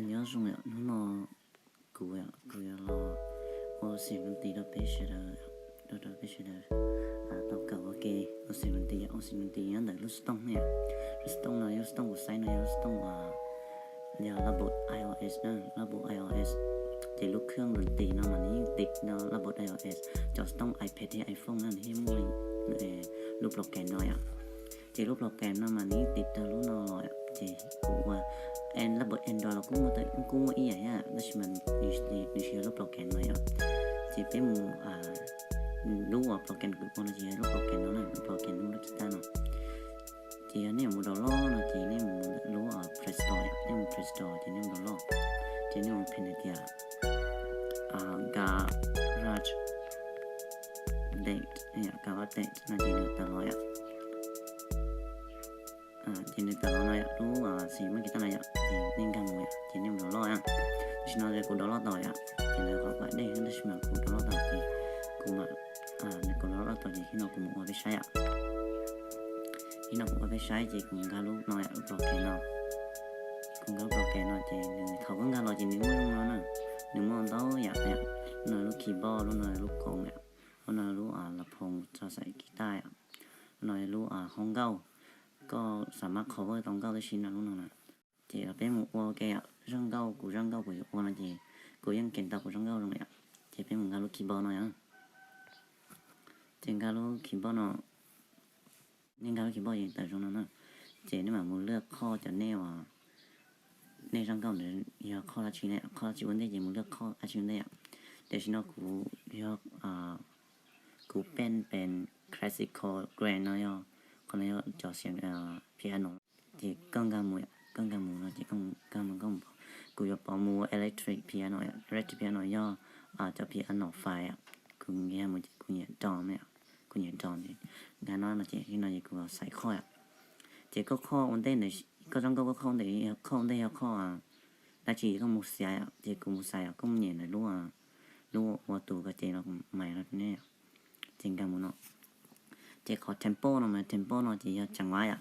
Nyob zoo yom, hnub no kuv, kuv yuav los ua xim nus tis rau peb sawv daws, rau, rau peb sawv daws tau kawm ua ke. Ua xim nus tis, ua xim nus tis nyob ntawm lub xov tooj ne. Lub xov tooj no yog lub xov tooj kuv xaiv no yog lub xov tooj uas yog lab npus iOS na, lab npus iOS. Ces lub khwj nus tis no mas nws yeej tiv no lab npus iOS. Cov xov tooj iPad thiab iPhone na nws yeej muaj lub program no yom. Ces lub program no mas nws yeej tiv tag lub no los yom. Ces kuv ua, lab npus Android los kuj muaj, kuj muaj ib yam thiab tab sis mas nws tsis yog lub program no yom. Ces peb mus, lub uas program kuv ua no ces yog lub program no na, lub program lub guitar no. Ces yog nej mus download no ces nej mus lub Play Store yom, nej mus Play Store ces nej mus download. Ces nej mus phim hais tias GarageBand, GarageBand no ces nws tawm los yom. Ces nws tawm los no yom, lub xim muaj kiv taj no yom, ces nej nkag mus yom, ces nej mus download yom. Tam sim no kuv download tau yom, ces lawv qhov pam dej tab sis mas kuv download tau ces kuv mam, kuv download tau ces ib no kuv mus ua peb saib yom. Ib no kuv ua peb saib ces kuv nkag lub no yom, lub program no. Kuv nkag lub program no ces nws thaum koj nkag los ces nws muaj no na, nws muaj ntau yam yom. Lub no lub keyboard, lub no lub koos yom, lub no lub las phoos tso xaim kiv taj yom, lub no lub hoob nkauj, koj xam mab qhov vaj tau nkauj tib si no lub no na. Ces los peb mus ua ke yom, zaj nkauj, kuv zaj nkauj kuv yuav ua no ces kuv yeej kev tau kuv zaj nkauj zoo yom. Ces peb mus nkag lub keyboard no yom. Ces nkag lub keyboard no, nej nkag lub keyboard ces tawm zoo no na. Ces nej mam mus lwaj qhoj cov nej uas nej zaj nkauj ntawd yog qhoj dab tsi ne, qhoj dab tsi ua ntej ces mus lwaj qhoj dab tsi ua ntej yom. Tam sim no kuv yog, kuv peb pem classical grand no yog, qhov no yog cov xiam piano. Ces koj nkag mus, koj nkag mus no ces koj nkag mus, koj mus, kuv yuav pov mus electric piano, electric piano yog cov piano fais. Kuv nkag mus ces kuv nyiam drum, kuv nyiam drum ces nkag no no ces ib no ces kuv xaiv qhoj yom. Ces koj qhoj ua ntej ntawd, koj zaj nkauj koj qhoj ua ntej, qhoj ua ntej yog qhoj dab tsi koj mus xaiv yom. Ces kuv mus xaiv yom, koj mus nyem ntawm lub, lub ua tus ko ces los mais no ne. Ces nkag mus no. Ces qhov tempo no mas tempo no ces yog ceev vab yom.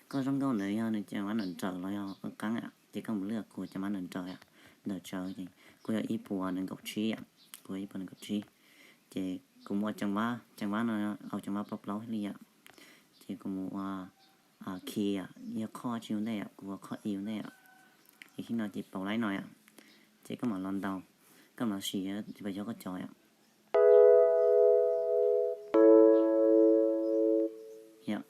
Koj zaj nkauj ntawd yog nws ceev vab nrawm nrawm los yog qab qab yom, ces koj mus lwaj kuv ceev vab nrawm nrawm yom, nrawm tsawv ces kuv yog ib puas nees nkaum tsib yom, kuv yog ib puas nees nkaum tsib. Ces kuv mus ua ceev vab, ceev vab no, au ceev vab plaub plaub li yom. Ces kuv mus ua key yom, yog qhoj dab tsi ua ntej yom, kuv ua qhoj E ua ntej yom. Ces ib no ces pauv laib no yom. Ces koj mam los ntaus, koj mam los sim, ces pab yog koj cov yom. Yom.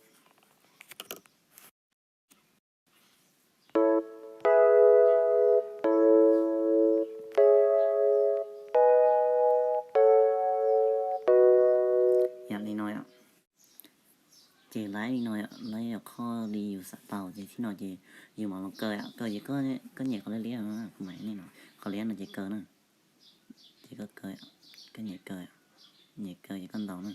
Yam li no yom. Ces laib li no yom, laib yog qhov li yus xav tau ces tib no ces yus mam los kaw yom, kaw ces koj nyem qhov liab liab no, kuv mam li no, qhov liab no ces kaw na. Ces koj kaw, koj nyem kaw, nyem kaw ces koj ntaus na.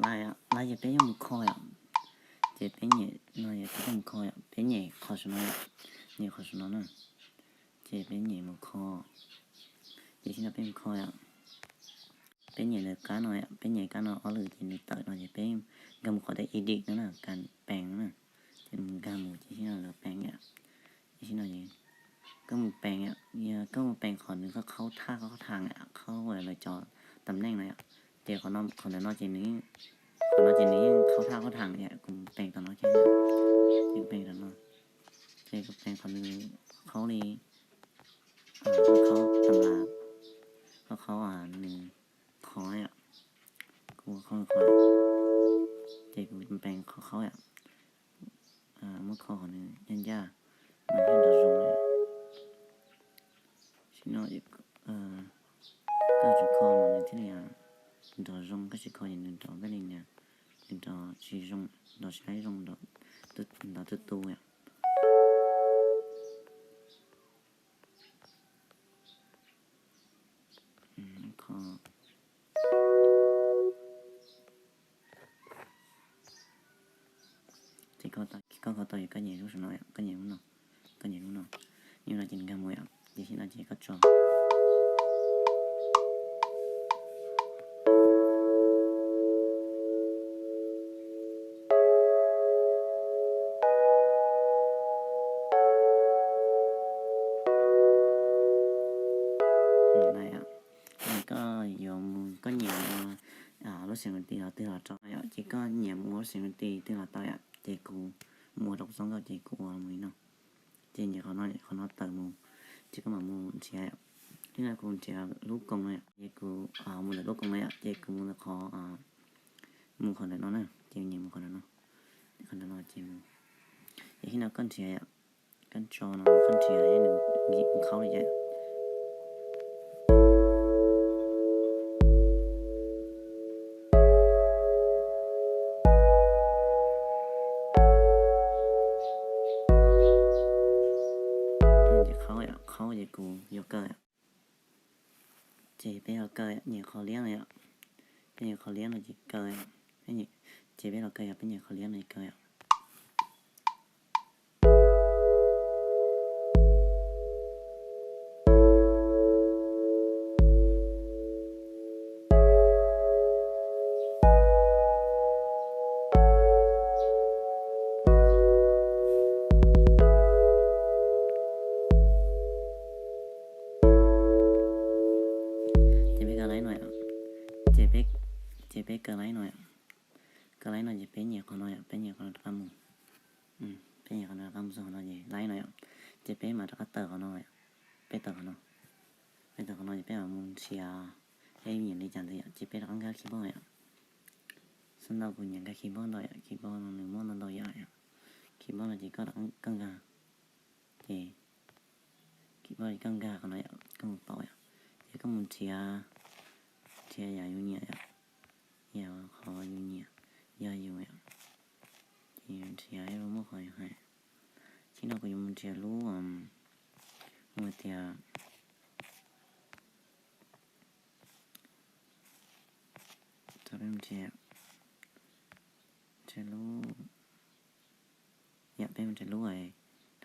Laib, laib ces peb yuav mus kho yom. Ces peb nyem no yom, peb mus kho yom, peb nyem qhov saum no yom, nyem qhov saum no na. Ces peb nyem mus kho. Ces tib no peb mus kho yom. Peb nyem lawv qab no yom, peb nyem qab no ob lwm ces nws tawm no ces peb nkag mus qhov tias edit no na, kas pees no na. Ces nkag mus ces tib no lawv pees yom. Ces tib no ces koj mus pees yom, koj mus pees qhov nws khaub thaj khaub thaj yom, khaub uas lawv cov tam neej no yom. Ces qhov ntawm no ces nws, qhov no ces nws yeej khaub thaj khaub thaj yom, kuv mus pees tom no ces, ces kuv pees tom no. Ces kuv pees qhov nws khaub li, khaub tam las, khaub khaub nws qhov yom, kuv khaub qhov, ces kuv pees qhov khaub yom. Muab kho qhov nws ncaj ncaj, mas thiaj nrov zoo. Sim no koj tsis kho mas nws thiaj li nrov zoo, koj tsis kho ces nws nrov npej li na, nws nrov tsis zoo, nrov tsis laib zoo, nrov tu tu yom. Kho. Ces koj kho tau yog koj nyem lub saum no, koj nyem lub no, koj nyem lub no, nyem no ces nkag mus yom, ces xib no ces koj tso. Koj yuav mus koj nyiam mus lub xeev kwv tij los twg los rau yom, ces koj nyiam mus lub xeev kwv tij twg los tau yom, ces kuv mus ua rau kuv txoj nkauj ces kuv ua mus li no. Ces nyem qhov no, qhov no tawm mus, ces koj mam mus nrhiav yom. Thiab kuv nrhiav lub koos no yom, ces kuv mus ntawm lub koos no yom, ces kuv mus ntawm qhov, mus qhov ntawm no na, ces nyem mus qhov ntawm no, qhov ntawm no ces mus. Ces thiab no koj nrhiav yom, koj tso no koj nrhiav nws nkim mus khaub li cas. Ces khaub, khaub ces kuv yuav kaw yom. Ces peb yuav kaw, nyem qhov liab no yom. Peb nyem qhov liab no ces kaw yom. Ces peb los kaw yom, peb nyem qhov liab no ces kaw yom. Ces peb kaw laib no yom. Ces peb, ces peb kaw laib no yom. Kaw laib no ces peb nyem qhov no yom, peb nyem qhov no rov qab mus. Peb nyem qhov no rov qab mus txog qhov no ces laib no yom. Ces peb mam rov qab tawm qhov no yom. Peb tawm qhov no, peb tawm qhov no ces peb mam mus nrhiav, peb nyiam li cas ntxiv yom, ces peb rov qab nkag keyboard yom. Xab ntau kuv nyiam nkag keyboard ntau yom, keyboard no nws muaj ntau ntau yam yom. Keyboard no ces koj rov qab nkag, ces keyboard koj nkag qhov no yom, koj mus paus yom, ces koj mus nrhiav, nrhiav yam yus nyiam yom, yam qhov yus nyiam, yog yus yom, ces yus nrhiav muaj qhov yus hais. Txij no kuv yuav mus nrhiav lub, mus tias, nrhiav lub, yom, peb mus nrhiav lub,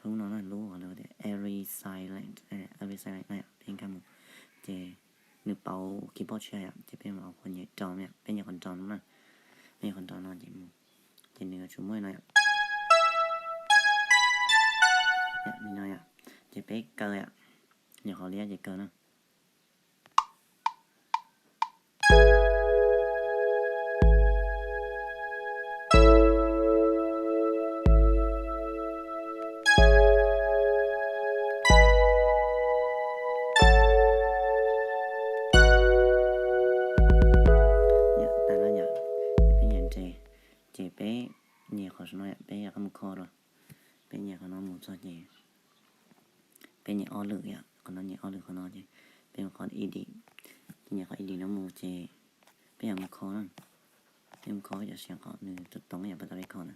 lub no na, lub uas lawv tias Every Silent, Every Silent no yom, peb nkag mus, ces nws pauv keyboard tshiab yom, ces peb mam ua qhov nyem rau, peb nyem qhov rau no na, peb nyem qhov rau no ces mus, ces nws yuav tsum muaj no yom. Li no yom, ces peb kaw yom, nyem qhov liab ces kaw na. Yom, tas no yom, ces peb nyem nres, ces peb nyem qhov saum no yom, peb rov qab mus kho dua, peb nyem qhov no mus txog ces peb nyem ob lwm yom, qhov no nyem ob lwm qhov no ces peb mus qhov edit, ces nyem qhov edit no mus ces peb yuav mus kho na, peb mus kho cov siav qhov nws toov toov yom, pas tas peb kho na.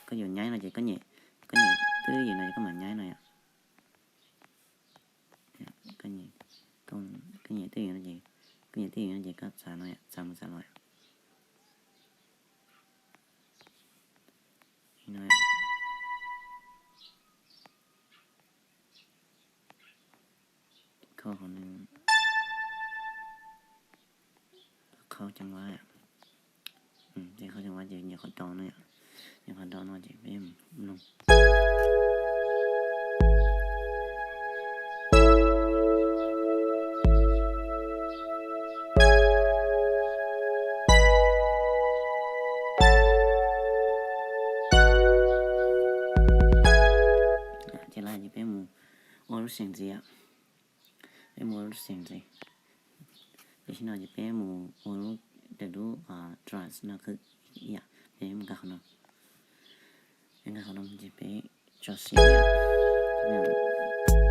Koj yuav nyaib no ces koj nyem, koj nyem twj ywm no ces koj mam nyaib no yom. Koj nyem twj ywm no ces, koj nyem twj ywm no ces koj txav no yom, txav mus txav los yom. Kho qhov nws, kho ceev vab, ces kho ceev vab ces nyem qhov rau no yom, nyem qhov rau no ces peb mloog. Ces lawm ces peb mus ua lub seem ntxiv, peb mus ua lub seem ntxiv. Ces txij no ces peb mus ua lub, lub drums no xwb yom, ces peb mus nkag qhov no. Peb nkag qhov no ces peb tso sim yom,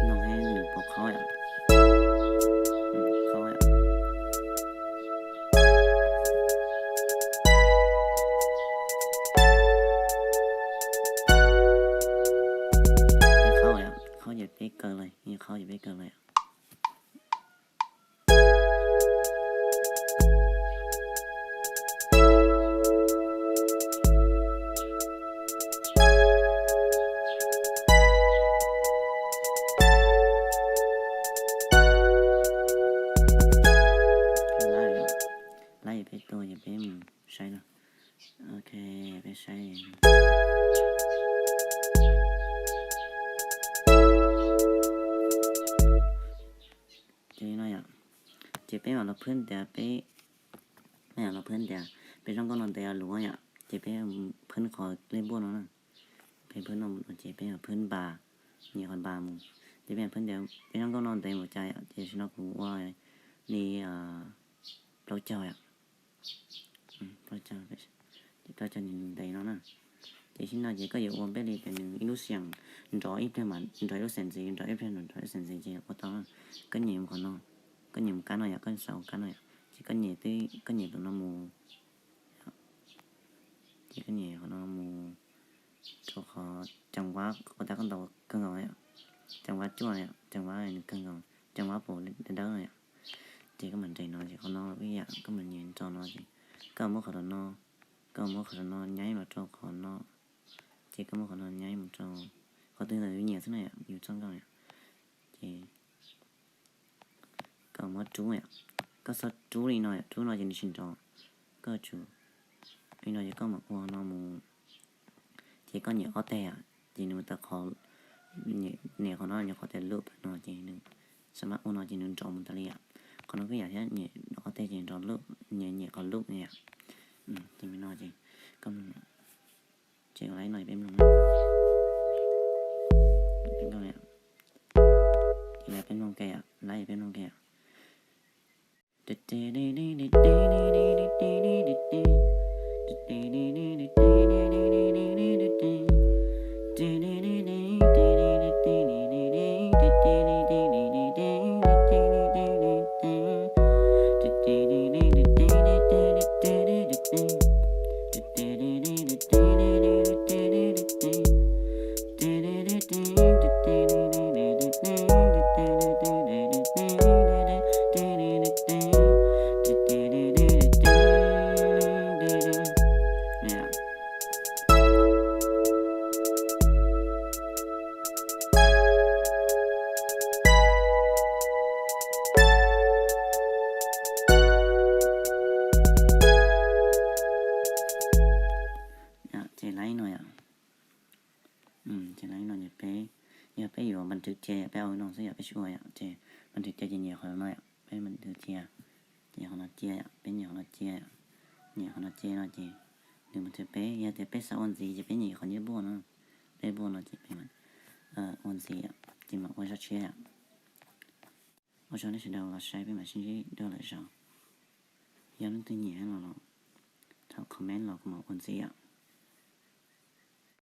no thiab nws pom qhov yom, qhov yom. Qhov yom, qhov ces peb kaw lawm, qhov ces peb kaw lawm yom. Ces no yom, ces peb mam los phwb tias peb, peb mam los phwb tias peb zoo nkauj no ntev luv yom, ces peb phwb qhov lej npuaj no na. Peb phwb no ces peb mam phwb npas, nyem qhov npas mus, ces peb phwb tias peb zoo nkauj no ntev mus cas yom, ces tam sim no kuv ua li plaub caug yom, plaub caug, plaub caug ntev no na. Ces tam sim no ces koj yuav ua npej li tias nws ib lub xeem nrov ib pliag mas nrov ib lub xeem ntxiv, nrov ib pliag nrov ib lub xeem ntxiv ces ua tau na. Koj nyem mus qhov no, koj nyem mus kab no yom, koj xav ua kab no yom, ces koj nyem, koj nyem tus no mus, ces koj nyem qhov no mus rau qhov ceev vab, ua tas koj ntaus kawg nkaus yom, ceev vab cuaj yom, ceev vab nws kawg nkaus, ceev vab pum dawb dawb no yom. Ces koj mam nres no ces qhov no ib yam, koj mam nyem nrov no ces koj muab qhov no, koj muab qhov no nyaib los rau qhov no, ces koj muab qhov no nyaib mus rau qhov twg ntawm yus nyiam xwb na yom, yus txoj nkauj yom. Ces koj muab rub yom, koj txhob rub li no yom, rub no ces nws tsis nrov. Koj tsum li no ces koj mam ua no mus, ces koj nyem ob teg yom, ces nws mus tawm qhov, nyem qhov no, nyem qhov tias loop no ces nws xam mab ua no ces nws nrov mus tas li yom. Qhov no kuj yam thiab, nyem ob teg ces nrov loop, nyem nyem qhov loop yom. Ces li no ces koj mloog, ces laiv no peb mloog, ces laiv peb mloog ke yom, laiv peb mloog ke yom. Ces laiv no yom, ces laiv no ces peb, yog peb yuav npas thwv cia yom, peb ua no xwb yom, peb tsis ua yom, ces npas thwv cia ces nyem qhov no yom, peb npas thwv cia, ces qhov no cia yom, peb nyem qhov no cia yom, nyem qhov no cia no ces nws npas thwv peb, yog tias peb xav ua ntxiv ces peb nyem qhov nyiaj npuaj no, peb npuaj no ces peb ua ntxiv yom, ces mam ua zaj tshiab yom. Ua tsaug nej sawv daws los saib, peb mam sib ntsib dua lwm zaus. Yog leej twg nyiam los thov comment los kuv mam ua ntxiv yom.